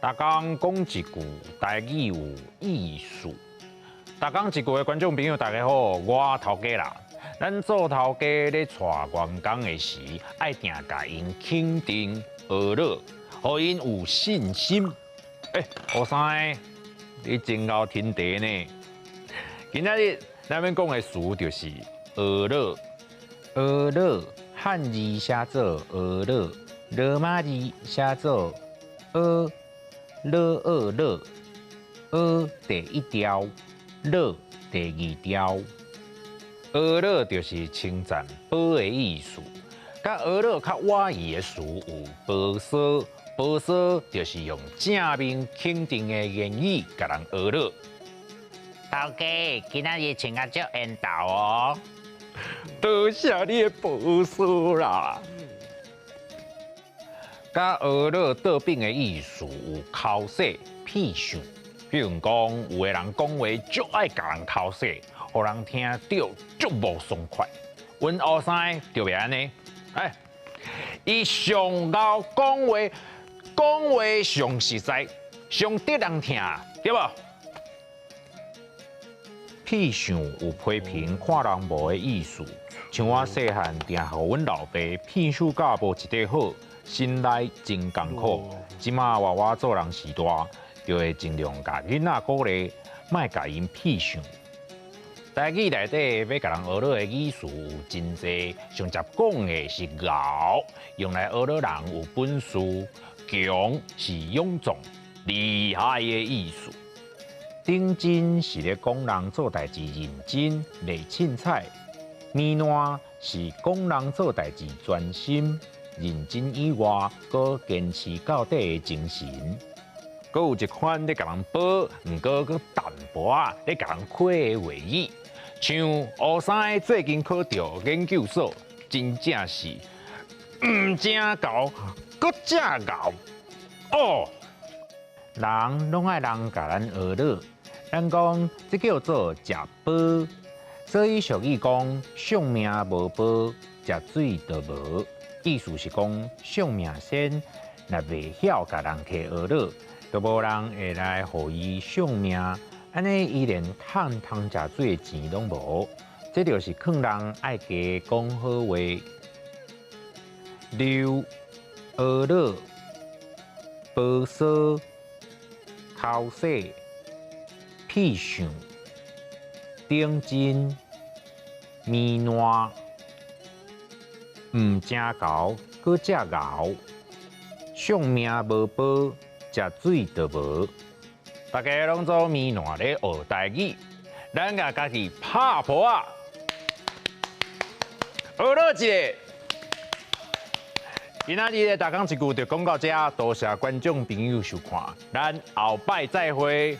逐工講一句台語有意思。逐工一句的觀眾朋友，大家好，我頭家啦。咱做頭家咧帶員工的時，愛定共𪜶肯定、呵咾，予𪜶有信心。欸，胡生，你真𠢕吞茶呢。今仔日咱欲講的詞就是呵咾，呵咾，漢字寫做呵咾，羅馬字寫做呵咾呵咾，呵第一調，咾第二調。呵咾就是稱讚褒的意思。佮呵咾較倚意的詞有褒捎，褒捎就是用正面肯定的言語共人呵咾。頭家今仔日穿甲足緣投哦。多謝你的褒捎啦。佮呵咾倒反的意思有剾洗、片相。比如講，有的人講話足愛共人剾洗，予人聽著足無爽快。阮烏三就袂按呢，欸，伊上𠢕講話，講話上實在，上得人疼，對無？片相有批評看人無的意思，像我細漢定予阮老爸片手甲無一塊好，心內真艱苦。這馬倚我做人序大，就會盡量共囡仔鼓勵，莫共𪜶片相。台語內底欲共人呵咾的語詞有真濟，上捷講的是𠢕，用來呵咾人有本事；強是勇壯、厲害的意思。頂真是咧講人做代誌認真、袂凊彩；糜爛是講人做代誌專心、認真以外，閣堅持到底的精神。閣有一款咧共人褒，毋過閣淡薄仔咧共人虧的話語，像烏三最近考著研究所，真正是毋誠𠢕，閣正𠢕哦。人攏愛人共咱呵咾，咱講這叫做食褒，所以俗語講相命無報，食水就無。意思是講相命仙若袂曉共人客呵咾，就無人會來予伊相命，按呢伊連趁通食水的錢攏無。這就是勸人愛加講好話。溜、呵咾、褒捎、剾洗、片相、頂真、糜爛、毋誠𠢕，閣正𠢕，相命無報，食水就無。大家攏做糜爛咧學台語，咱共家己拍噗仔，呵咾一下。今仔日的逐工一句就講到這，多謝觀眾朋友收看，咱後擺再會。